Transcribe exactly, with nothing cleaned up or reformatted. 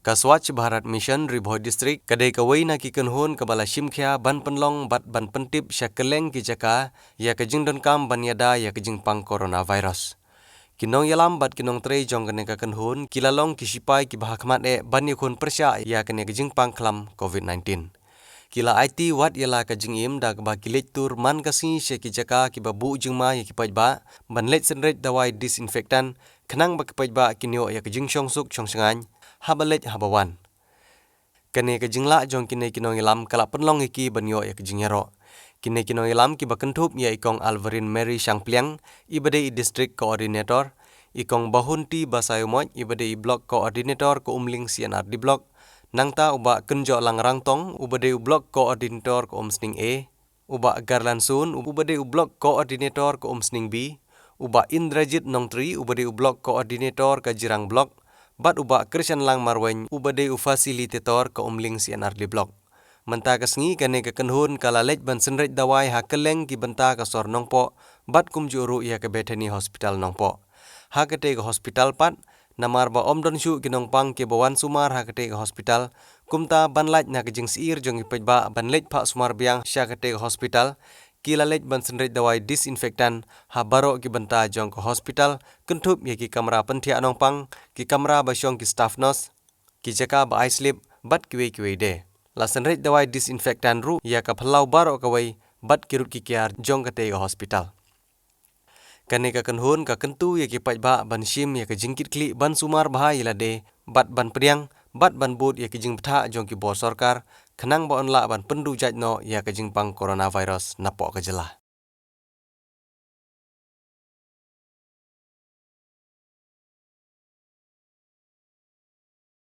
Ka Swachh Bharat Mission Ri Bhoi District ka dei kawei na ki kynhun kaba la shim khia ban pynlong bad ban pyntip sha kylleng ki jaka ïa ka jingdonkam ban ïada ïa ka jingpang coronavirus. Ki nongïalam bad ki nongtrei jong kane ka kynhun ki la long ki shipai kiba ha khmat eh ban ïakhun pyrshah ïa kane ka jingpang khlam covid nineteen. Ki la aiti wat ïa la ka jingim da kaba ki leit tur man ka sngi sha ki jaka kiba buh jingma ïa ki paidbah ban leit synreit dawai disinfectant khnang ba ki paidbah kin ïoh ïa ka jingshong suk shong shngaiñ haba leit haba wan. Kane ka jinglah jong kine ki nongïalam ka la pynlong ïa ki ban ïoh ïa ka jingïaroh. Kine ki nongïalam kiba kynthup ïa i Kong Alvarin Mary Shangpliang, iba dei i District Coordinator, i Kong Bahunti Basaiawmoit, iba dei i Block Coordinator ka Umling C and R D Block, nangta u Bah Kynjohlang Rangtong, uba dei u Block Coordinator ka Umsning A, u Bah Garland Sun, uba dei u Block Coordinator ka Umsning B, u Bah Indrajit Nongtri, uba dei u Block Coordinator ka Jirang Block, bad u Bah Krishanlang Marwein, uba dei u Facilitator ka Umling C and R D Block. Mynta ka sngi kane ka kynhun ka la leit ban synreit dawai ha kylleng ki bynta ka sor Nongpoh, bad kumjuh ruh ïa ka Bethany Hospital Nongpoh. Ha katei ka hospital pat, namar ba ym don shuh ki nongpang kiba wan sumar ha katei ka hospital, kumta ban lait na ka jingsyier jong ki paidbah ban leit phah sumar biang sha katei ka hospital, ki la leit ban synreit dawai disinfectant ha baroh ki bynta jong ka hospital, kynthup ïa ki kamra pynthiah nongpang, ki kamra ba shong ki staff nurse, ki jaka ba ai slip, bad kiwei kiwei de. La synreit dawai disinfectant ruh ïa ka phyllaw baroh kawei bad ki rud ki kiar jong katei ka hospital. Kane ka kynhun ka kyntu ïa ki paidbah ban shim ïa ka jingkitkhlieh ban sumar bha ïa lade, bad ban pdiang, bad ban bud ïa ki jingbthah jong ki bor sorkar, khnang ba yn lah ban pynduh jait noh ïa ka jingpang coronavirus napoh ka jylla.